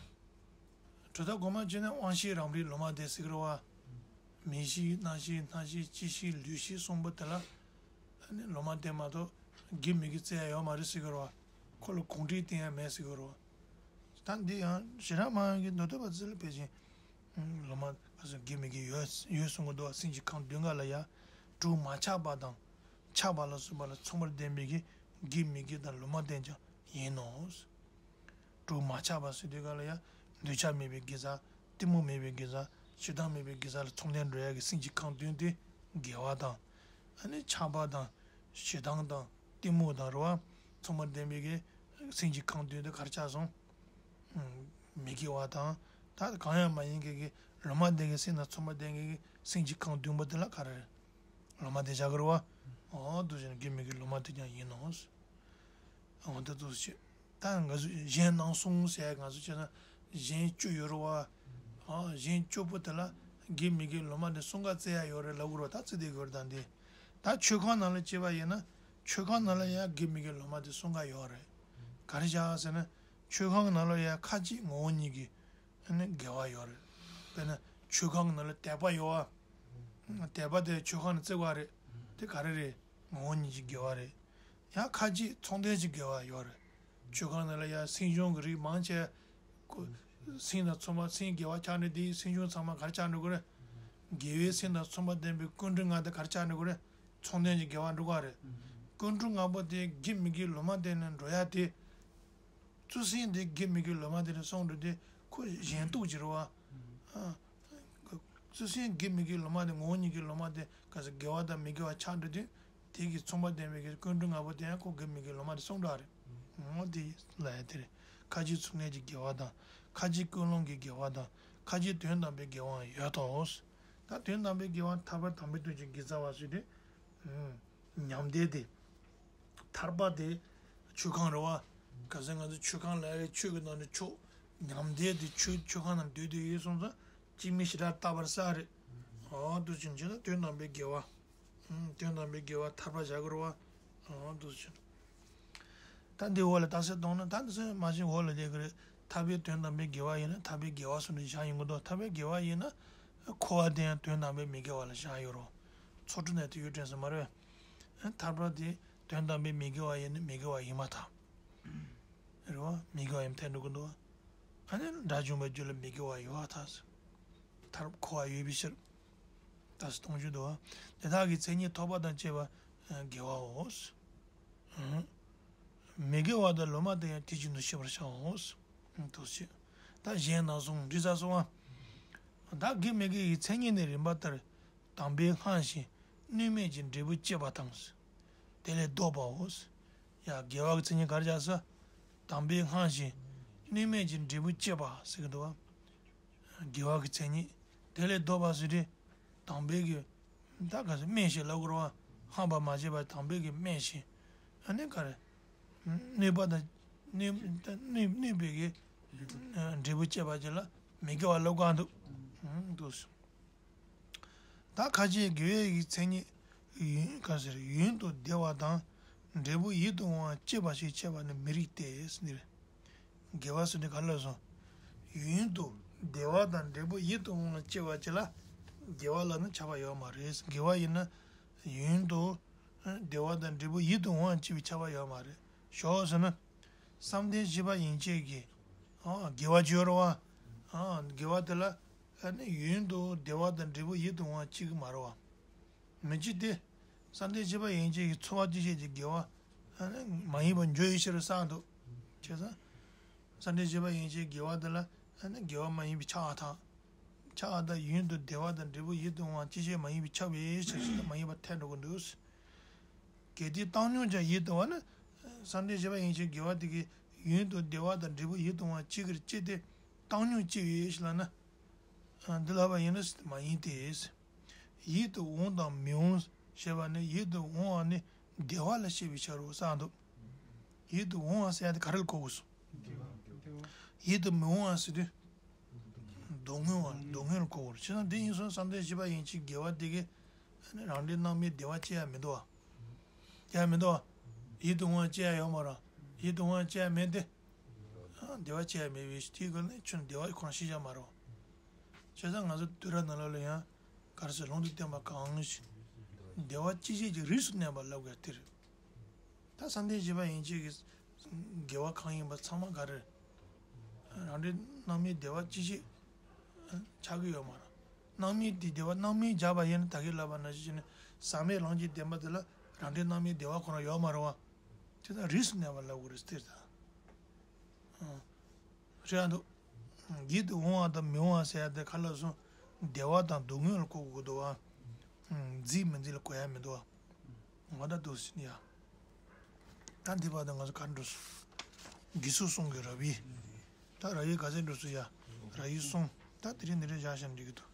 གྲུབ་མཐའ་གོང་མ་བྱས་ན་དབང་ཤེས་རང་རིག་ལོ་མ་དེ་ཟེར་གི་རེད་བ། མིག་ཤེས་རྣ་ཤེས་སྣ་ཤེས་ལྕེ་ཤེས་ལུས་ཤེས་གསུམ་པོ་དེ་ལ་ཨ་ནི་ལོ་མ་དེ་མ་གཏོགས་དགེ་མི་དགེ་བཙལ་ཡ་ཡོད་མ་རེད་ཟེར་གི་རེད་བ། ཁོ་ལ་གུང་ཁྲན་བསྟན་ཡ་མེད་ཟེར་གི་རེད་བ། ད་འདི་ཡང་ཞེ་དྲག་མང་གི་མདོ་སྡེ་པ་ཚོ་ལ་ཕལ་ཆེར། ལོ་མ་ག་ཚོད་དགེ་མི་དགེ་ཡོད་ཡོད་གསུང་གི་འདུག་སེམས་ཀྱི་ཁམས་བདུན་ག་ལ་ཡ། དྲུག་མ་ཆགས་པ་དང་། ཆགས་པ་ལ་སོགས་པ་ལ་མཚུངས་པར་ལྡན་པའི་གི་དགེ་མི་དགེ་དང་ལོ་མ་དེ་ཀྱང་ཡིན་ནོ། དྲུག་མ་ཆགས་པ་ཟེར་དུས་ག་ལ་ཡ། འདོད་ཆགས་མེད་པའི་དགེ་རྩ། གཏི་མུག་མེད་པའི་དགེ་རྩ། ཞེ་སྡང་མེད་པའི་དགེ་རྩ་ལ་མཚུངས་ལྡན་འགྲོ་ཡ་གི་སེམས་ཀྱི་ཁམས་བདུན་དེ་དགེ་བ་དང་། ཨ་ནི་ཆགས་པ་དང་། ཞེ་སྡང་དང་། གཏི་མུག་དང་རེད་བ། མཚུངས་པར་ལྡན་པའི་གི་སེམས་ཀྱི་ཁམས་བདུན་དེ་ག་རེ་ཆགས་སོང་། མི་དགེ་བ་དང་། ད་གང་ཡང་མ་ཡིན་མཁན་གྱི་ལོ་མ་དེ་གི་སེམས་དང་མཚུངས་པར་ལྡན་མཁན་གྱི་སེམས་ཀྱི་ཁམས་བདུན་པོ་དེ་ལ་ག་རེ་རེད། ལོ་མ་དེ་བཞག་གི་རེད་བ། འོ་འདུག་བྱས་ན་དགེ་མི་དགེ་ལོ་མ་དེ་ཀྱང་ཡིན་ནོ། འོ་ད་འདུག་བྱས། ད་ང་ཚོ་གཞན་སྣང་གསུམ་ཟེར་ཡ་ང་ཚོ་བྱས་ན་གཞན་བཅུ་ཡོད་རེད་བ། ཨ་གཞན་བཅུ་པོ་དེ་ལ་དགེ་མི་དགེ་ལོ་མ་དེ་གསུམ་ཀ་བཙལ་ཡ་ཡོད་རེད་ལབ་དགོས་རེད་བ། ད་བརྩི་བསྡད་དགོས་རེད་ད་འདི། ད་ཆོས་ཁང་ནང་ལ་སྐྱེས་པ་ཡིན་ན་ཆོས་ཁང་ནང་ལ་ཡ་དགེ་མི་དགེ་ལོ་མ་དེ་གསུམ་ཀ་ཡོད་རེད། ག་རེ་བྱ་ཟེར་ན། ཆོས་ཁང་ནང་ལ་ཡ་ཁ་ཅིག་ངོ་བོ་ཉིད་ཀྱི་ཨ་ནི་དགེ་བ་ཡོད་རེད། དཔེར་ན་ཆོས་ཁང་ནང་ལ་དད་པ་ཡོད་བ། དད་པ་དེ་ཆོས་ཁང་ནས་བརྩི་བ་རེད། དེ་ག་རེ་རེད། ངོ་བོ་ཉིད་ཀྱི་དགེ་བ་རེད། ཡང་ཁ་ཅིག་མཚུངས་ལྡན་གྱི་དགེ་བ་ཡོད་རེད། ཆོས་ཁང་ནང་ལ་ཡ་སེམས་བྱུང་གི་རིགས་མང་ཆེ། ཀུ་སེམས་དང་མཚུངས་པ་སེམས་དགེ་བ་ཆགས་འགྲོ་དེའི་སེམས་བྱུང་ཚང་མ་ག་རེ་ཆགས་འགྲོ་གི་རེད། དགེ་བའི་སེམས་དང་མཚུངས་པ་ལྡན་པའི་ཀུན་འབྱུང་ལྔ་དེ་ག་རེ་ཆགས་འགྲོ་གི་རེད། མཚུངས་ལྡན་གྱི་དགེ་བ་འགྲོ་གི་རེད། ཀུན་འབྱུང་ལྔ་པོ་དེ་དགེ་མི་དགེ་ལོ་མ་དེ་ནས་འགྲོ་ཡ་དེ། བཅུ་སེམས་དེ་དགེ་མི་དགེ་ལོ་མ་དེ་ནས་སོང་འགྲོ་དུས་ཁོ་གཞན་སྟོབས་ཀྱི་རེད་བ། ཨ། བཅུ་སེམས་དགེ་མི་དགེ་ལོ་མ་དེ་ངོ་བོ་ཉིད་ཀྱི་ལོ་མ་དེ་ག་ཚོད་དགེ་བ་དང་མི་དགེ་བ་ཆགས་འགྲོ་དུས་དེ་གི་མཚུངས་པ་ལྡན་པའི་གི་ཀུན་འབྱུང་ལྔ་པོ་དེ་ཡང་ཁོ་དགེ་མི་དགེ་ལོ་མ་དེ་སོང་འགྲོ་བ་རེད། འོ་དེ་ལ་ཡ་དེ་རེད། ཁ་ཅིག་ཚུལ་གནས་ཀྱི་དགེ་བ་དང་ཁ་ཅིག་ཀུན་སློང་གི་དགེ་བ་དང་ཁ་ཅིག་དོན་དམ་པའི་དགེ་བའང་ཡོད་དོ། ད་དོན་དམ་པའི་དགེ་བ་ཐར་པ་དམ་པའི་དོན་གྱི་དགེ་རྩ་བ་ཟེར་དུས། ཉམས་བདེ་དེ། ཐར་པ་དེ་ཆོས་ཁང་རེད་བ། ག་ཚོད་ང་ཚོ་ཆོས་ཁང་ལ་ཡ་ཆོས་ཀྱི་ནང་ནས་ཆོས་ཉམས་བདེ་དེ་ཆོས་ཆོས་ཁང་ནང་སྡོད་དུས་ཡོད་སོང་ཙང་སྐྱེ་མི་ཞེ་དྲག་རྟག་པར་གསལ་རེད། འོ་འདུག་ཅིང་བྱས་ན་དོན་དམ་པའི་དགེ་བ། དོན་དམ་པའི་དགེ་བ་ཐར་པ་བཞག་གི་རེད་བ། འོ་འདུག་ཅིང་། ད་འདི་འོག་ལ་རྟགས་གསལ་གཏོང་ན་ད་འདི་ཚོ་མ་གཞི་འོག་ལ་སླེབས་ཀྱི་རེད། ཐར་པའི་དོན་དམ་པའི་དགེ་བ་ཡིན་ན་ཐར་པའི་དགེ་བ་གསུམ་དུ་བཞག་ཡོང་གི་འདུག་ཐར་པའི་དགེ་བ་ཡིན་ན་འཁོར་བ་དེ་ཡང་དོན་དམ་པའི་མི་དགེ་བ་ལ་བཞག་ཡོད་རེད། ཚོགས་དྲུག་ནས་དེ་ཡོད་དྲན་སོང་མ་རེད། ཐར་པ་དེ་དོན་དམ་པའི་མི་དགེ་བ་ཡིན་ན་མི་དགེ་བ་ཡིན་མ་ཐག་རེད་བ། མི་དགེ་བ་ཡིན་ཐལ་འགྲོ་གི་འདུག་ཨ་ནི་དགྲ་བཅོམ་པའི་རྒྱུད་ལ་མི་དགེ་བ་ཡོད་པར་ཐལ། ཐར་འཁོར་བ་ཡོད་པའི་ཕྱིར། རྟགས་གསལ་གཏོང་རྒྱུ་འདུག་དེ་དག་གི་མཚན་ཉིད་ཐོབ་པ་དང་བཅས་པ་དགེ་བའོ། མི་དགེ་བ་དང་ལོ་མ་དེ་ཡང་དེ་བཞིན་དུ་ཤེས་པར་བྱའོ། འདུག་ཅེས། ད་གཞན་སྣང་གསུམ་འགྲིག་ས་སོང་ང་། ད་དགེ་མི་དགེ་ཡི་མཚན་ཉིད་ནི་རིམ་པ་ལྟར། དམ་པའི་སྔ་ཞིང་གནོད་མེད་ཀྱི་འབྲས་བུ་བསྐྱེད་པ་དང་། དེ་ལས་ལྡོག་པའོ། ཡ་དགེ་བ་གི་མཚན་ཉིད་ག་རེ་བྱ་ཟེར། དམ་པའི་སྔར་བཞིན་གནོད་མེད་ཀྱི་འབྲས་བུ་སྐྱེད་པ་ཟེར་གི་འདུག་བ། དགེ་བ་གི་མཚན་ཉིད། དེ་ལས་ལྡོག་པ་ཟེར་དུས། དམ་པའི་གི། ད་ག་ཟེར་སྨན་ཞིག་ལབ་དགོས་རེད་བ། ཧམ་པ་མ་བྱས་པ་དམ་པའི་གི་སྨན་ཞིག་ཨ་ནི་ག་རེ། གནོད་པ་དང་། གནོད་གནོད་གནོད་པའི་གི་འབྲས་བུ་སྐྱེད་པ་ཅིག་ལ་མི་དགེ་བ་ལབ་ག་འདུག་ཨང་འདུག་ད་ཁ་ཅིག་དགེ་བའི་གི་མཚན་ཉིད། ཡུན་ག་ཟེར་ཡུན་དུ་བདེ་བ་དང་འབྲས་བུ་ཡིད་དུ་འོང་བ་སྐྱེད་པ་ཞིག་འཆད་པ་ནི་མི་རིགས་ཏེ་ཟེར། དགེ་བ་ཟེར་དུས་ག་ལ་སོང་། ཡུན་དུ་བདེ་བ་དང་འབྲས་བུ་ཡིད་དུ་འོང་བ་སྐྱེད་པ་ཅིག་ལ་དགེ་བ་ལབ་ན་ཁྱབ་པ་ཡོད་མ་རེད། དགེ་བ་ཡིན་ན་ཡུན་དུ་བདེ་བ་དང་འབྲས་བུ་ཡིད་དུ་འོང་བ་སྐྱེད་པའི་ཁྱབ་པ་ཡོད་མ་རེད། ཞོག་ཟེར་ན། བསམ་གཏན་བཞི་པ་ཡན་ཆད་ཀྱི། ཨ་དགེ་བ་བརྗོད་རོ་བ། ཨ་དགེ་བ་དེ་ལ་ཨ་ནི་ཡུན་དུ་བདེ་བ་དང་འབྲས་བུ་ཡིད་དུ་འོང་བ་སྐྱེ་གི་མ་རེད་བ། མི་འཇིག་སྟེ། བསམ་གཏན་བཞི་པ་ཡན་ཆད་ཀྱི་ཚོར་བ་ཅི་བྱེད་ཀྱི་དགེ་བ་ཨ་ནི་མ་ཡིན་པར་འགྱུར་ཡི་ཕྱིར་བསམ་འདུག་བྱས་ཙང་། བསམ་གཏན་བཞི་པ་ཡན་ཆད་དགེ་བ་དེ་ལ་ཨ་ནི་དགེ་བ་མ་ཡིན་པའི་ཆགས་པ་དང་། ཆགས་པ་དང་ཡུན་དུ་བདེ་བ་དང་འབྲས་བུ་ཡིད་དུ་འོང་བ་ཅི་བྱེད་མ་ཡིན་པའི་ཁྱབ་པའི་ཕྱིར་ཞེས་མ་ཡིན་པར་ཐལ་འགྲོ་གི་འདུག་གལ་ཏེ་བཏང་སྙོམས་ཀྱང་ཡིད་དུ་བ་ན། བསམ་གཏན་བཞི་པ་ཡན་ཆད་དགེ་བ་དེ་གིས་ཡུན་དུ་བདེ་བ་དང་འབྲས་བུ་ཡིད་དུ་འོང་བ་ཅི་གིར་སྐྱེ་སྟེ་བཏང་སྙོམས་སྐྱེ་བའི་ཞེས་ལབ་ན། འདི་ལབ་པ་ཡིན་ན་མ་ཡིན་ཏེ། ཡིད་དུ་འོང་དང་མི་འོང་ཞེས་པ་ནི་ཡིད་དུ་འོང་བ་ནི་བདེ་བ་ལ་བཤད་པའི་ཕྱིར་རོ་བསམ་འདུག་ཡིད་དུ་འོང་བ་ཟེར་ཡ་དེ་ག་རེ་ལ་གོ་དགོས་སོ། ཡིད་དུ་མི་འོང་བ་ཟེར་དུས། སྡུག་བསྔལ་བ་སྡུག་བསྔལ་ལ་གོ་དགོས་རེད། བྱས་ཙང་འདི་ཡིན་སོང་བསམ་གཏན་བཞི་པ་ཡན་ཆད་དགེ་བ་དེ་གིས་རང་འབྲས་རྣམ་སྨིན་བདེ་བ་སྐྱེ་ཡ་མི་འདུག་བ། སྐྱེ་ཡ་མི་འདུག་བ། ཡིད་དུ་འོང་བ་སྐྱེ་ཡ་ཡོད་མ་རེད། ཡིད་དུ་འོང་བ་སྐྱེ་ཡ་མེད་དེ། བདེ་བ་སྐྱེ་ཡ་མེད་པའི་དེའི་སྐོར་ནས་ཁྱོད་བདེ་བ་ཁོ་རང་ཤེས་བྱ་མ་རེད་བ། བྱས་ཙང་ང་ཚོ་དུས་རབས་ནང་ལོགས་ལ་ཡང་ག་རེ་ཟེར་ལུང་དུ་བསྟན་པ་གང་ཞིག་བདེ་བ་སྐྱེད་བྱེད་ཀྱི་རིས་སུ་གནས་པ་ལབ་དགོས་དེ་རེད། ད་བསམ་གཏན་བཞི་པ་ཡན་ཆད་ཀྱི་དགེ་བ་གང་ཡིན་པ་ཚང་མ་ག་རེ། རང་འབྲས་རྣམ་སྨིན་བདེ་བ་སྐྱེད་བྱེད་ཆགས་ཀྱི་ཡོད་མ་རེད། རྣམ་སྨིན་དེ་བདེ་བ་རྣམ་སྨིན་བྱས་པ་ཡིན་ན་ད་གིན་ལབ་པ་ནང་བཞིན་བྱས་ནས་ཟག་མེད་ལམ་གྱི་བདེན་པ་དེ་ལ་རང་འབྲས་རྣམ་སྨིན་བདེ་བ་ཁོ་རང་ཡོད་མ་རེད་བ། དེ་ལྟར་རིས་སུ་གནས་པ་ལབ་དགོས་རེད་སྟེར་ད། རེད་འདུག་ཡིད་དུ་འོང་བ་དང་མི་འོང་བ་ཟེར་ཡ་དེ་ག་ལ་སོང་། བདེ་བ་དང་སྡུག་བསྔལ་ལ་གོ་དགོས་འདུག་བ། མཛེས་མི་མཛེས་ལ་གོ་ཡ་མི་འདུག་བ། ང་ད་འདུག་ཟིན་ཡ། ད་འདི་བར་དུ་ང་ཚོ་ག་འགྲོ་སོང་། དགེ་ཚུལ་གསུམ་གྱི་རབ་དབྱེ། ད་རབ་དབྱེ་ག་ཚད་འགྲོ་སོང་ཡ། རབ་དབྱེ་གསུམ། ད་དེ་རིང་འདི་འདྲ་བཞག་བཞག་འགྲིག་གི་འདུག